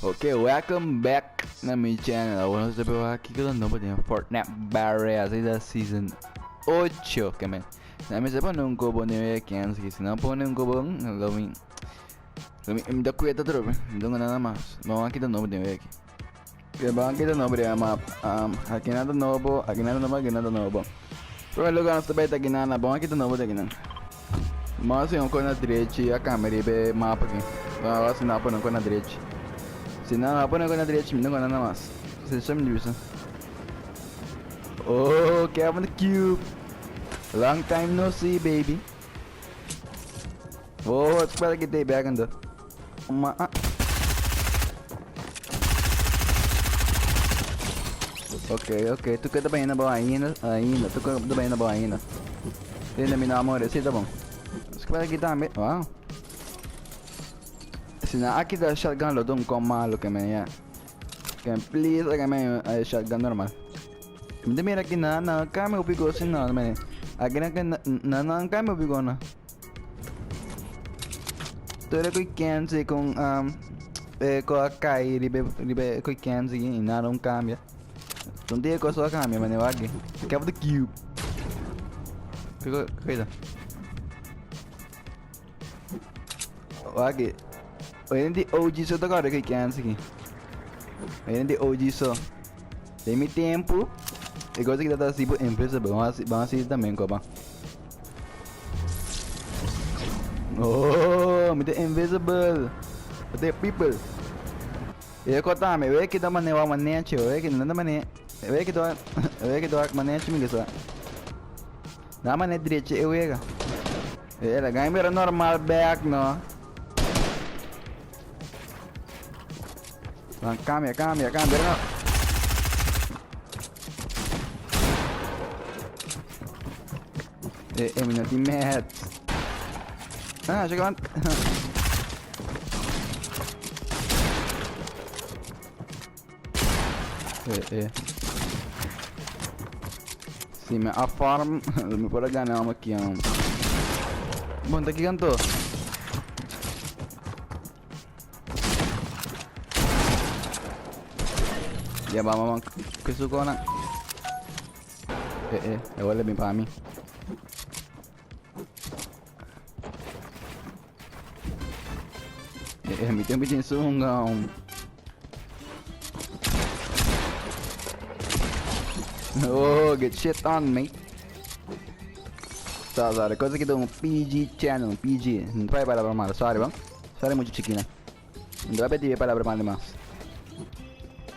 Ok, welcome back na mi channel. Awor nos ta proba kiko ta nobo den Fortnite Battle Royale. Esaki ta season 8. Ke men. Na mi sa pone un kobo den wea kenski. Si no pone un kobo, lo mi lo mi mi ta kueta trobe. Mi no nada mas. Vamos a kita nobo den wea aki. Ke vamos a kita nobo den map. Um, aki nada nobo, aki nada nobo, aki nada nobo. Primer lugar nos ta bay ta aki nan. Vamos a kita nobo den aki nan. Vamos a haci un con na drechi a cambia riba e mapa aki. Vamos a haci nan pone un con na drechi. Si nan no pone un con na drechi mi no con nada mas. Si mi bisa. Oh, Kevin the Cube. Long time no see, baby. Oh, het spel ik back in de. Ma ah. Ok, ok. Tu queda bem na boa ainda, ainda. Tu queda bem na boa ainda. Ainda me namora, sim, tá bom. Spel aqui também. Wow. Se na aqui da shotgun lo dum com malo que me ya. Can please like me a shotgun normal. Mi ta mira aki na na kami hopi gosi na mane. Aki na na na kami hopi gona. Todo ku kenzi con um eh ko a kai ribe ribe ku kenzi y nada un cambia. Un dia cosa a cambia mane waki. Cap the cube. Kiko kiko. Waki. Oye di OG so ta kore ku kenzi ki. Oye di OG so. Den mi tempu, e cosa ki ta hasi bo invisible. Ban hasi, ban hasi tambe koba. Oh, mi ta invisible. But people. E ko tambe, we ki ta mane wa maneche, we ki no mane, we ki ta, we ki ta maneche mi kisa. Na mane dreche e wega. E la gang bira normal back no. Van, cambia, cambia, cambia. No. Eh, eh, mi no tin mats. Ah, check aan. Eh, eh. Si mi a farm, mi por a gana un aki. Bon, ta ki anto? Ya vamos, vamos. ¿Qué su cona? Eh, eh, devuélveme para mí. Eh, eh, mi tempo tin sunga. Oh, get shit on, mate. Sorry, sorry. Cosa que un PG channel, PG. No trae palabra mala, sorry, va. Sorry mucho chiquina. No trae pedir palabra mala más.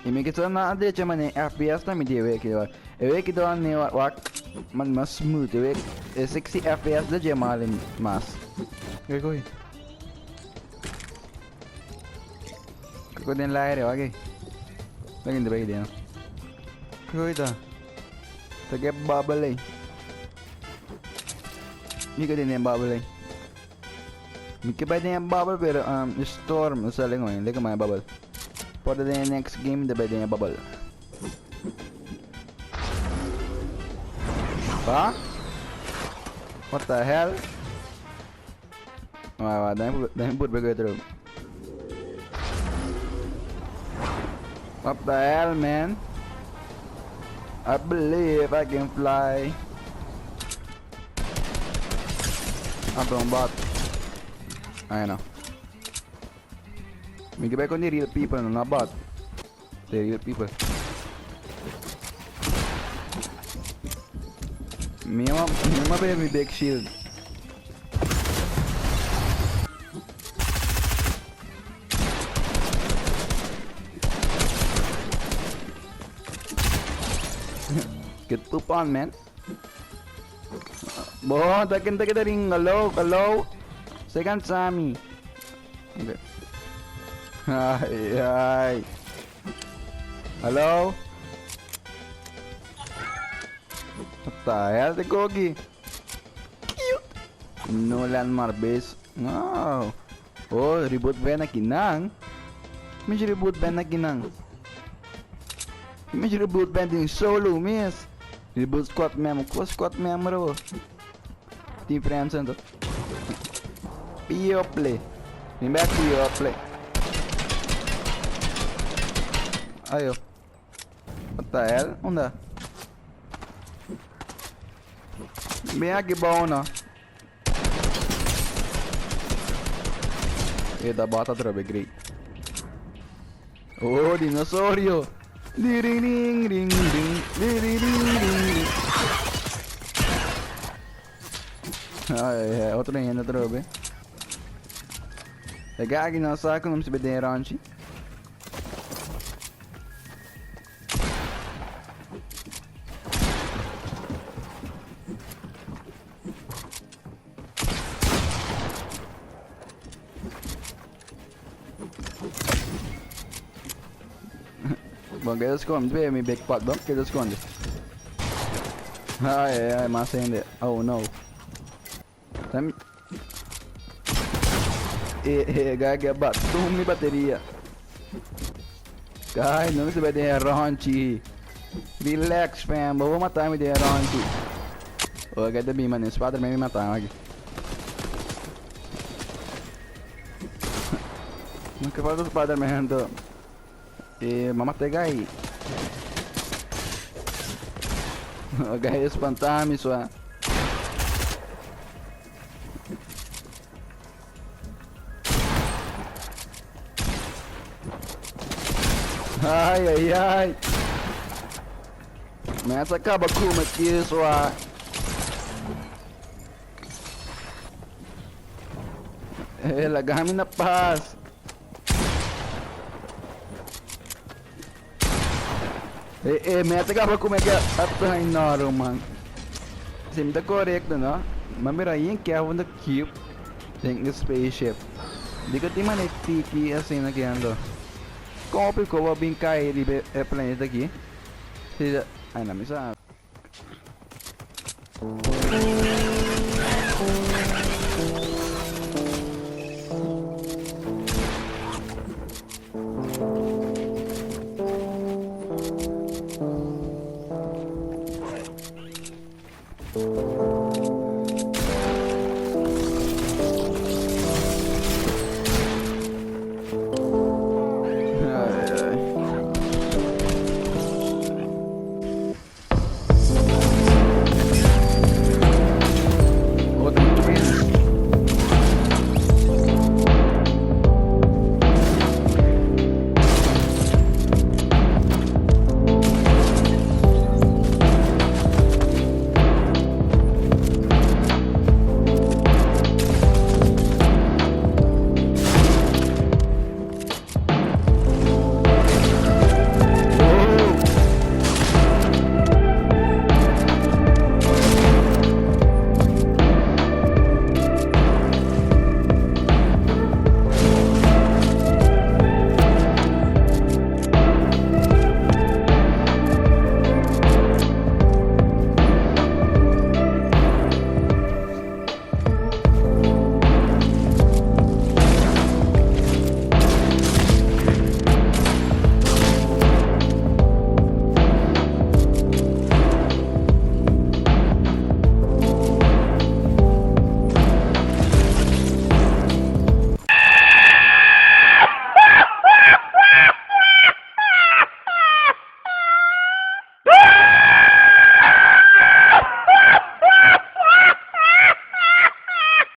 Y mi que na derecha man FPS na mi die week wa. E week do ne wa wa man mas smooth e week 60 FPS de je mal mas. Kijk hoor. Kijk den l'aire wa ke. Lagi de bij den. Kijk ta. Ta ke bubble ei. Mi ke den bubble ei. Mi ke bai den bubble pero um, storm sa lengo eh. Leka my bubble. For the next game de bai den bubble. Pa? What the hell? Wa wa, dame dame purbe ko terug. What the hell, man? I believe I can fly. Anto un bot. Ay no. Mi ke bai con di real people, no not bot. The real people. Mi ama, mi ama be mi big shield. Get poop on, man. Bo, takin takin ring. Hello, hello. Second Sammy. Okay. Ay, ay. Hello? What the hell, the Gogi? Cute. No landmark base. No. Oh, reboot ben na kinang. Medyo reboot ben na kinang. Medyo reboot ben din solo, miss. Reboot squad member. Ko squad member oh. Team friends ento. Pio play. Rin back pio play. Ayo. What the hell? Unda? Bin aki bou no. E ta bota atrobe, great. Oh, dinosaurio. Diriring ring ring. Diriring ring ring. Ai, ai, otro hende atrobe. E gagi no sa ku no mester den ronchi. Bon, keda skonde. Mi bebe mi big pot, bon. Keda skonde. Ai, ai, ai, mas hende. Oh, no. Tam... E, e, gai que batum mi bateria. Gai, no se vai den ronchi. Relax, fam. Vou matar mi den ronchi. Oh, gai da bima, né? Spider-Man me matar aqui. Não que falta Spider-Man, então. E, mama te gai. Gai espantar mi sua. Ai ai ai. Mesa acaba com aqui sua. Eh, laga mi na pas. E, e meta gaba come que atrás noro, man. Sim, tá correto, no? Mas mira aí que é um cube. Tem que spaceship. Digo tem mané tiki assim aqui ando. Como ficou vou brincar ele é planeta aqui. Se, ai, não me sabe.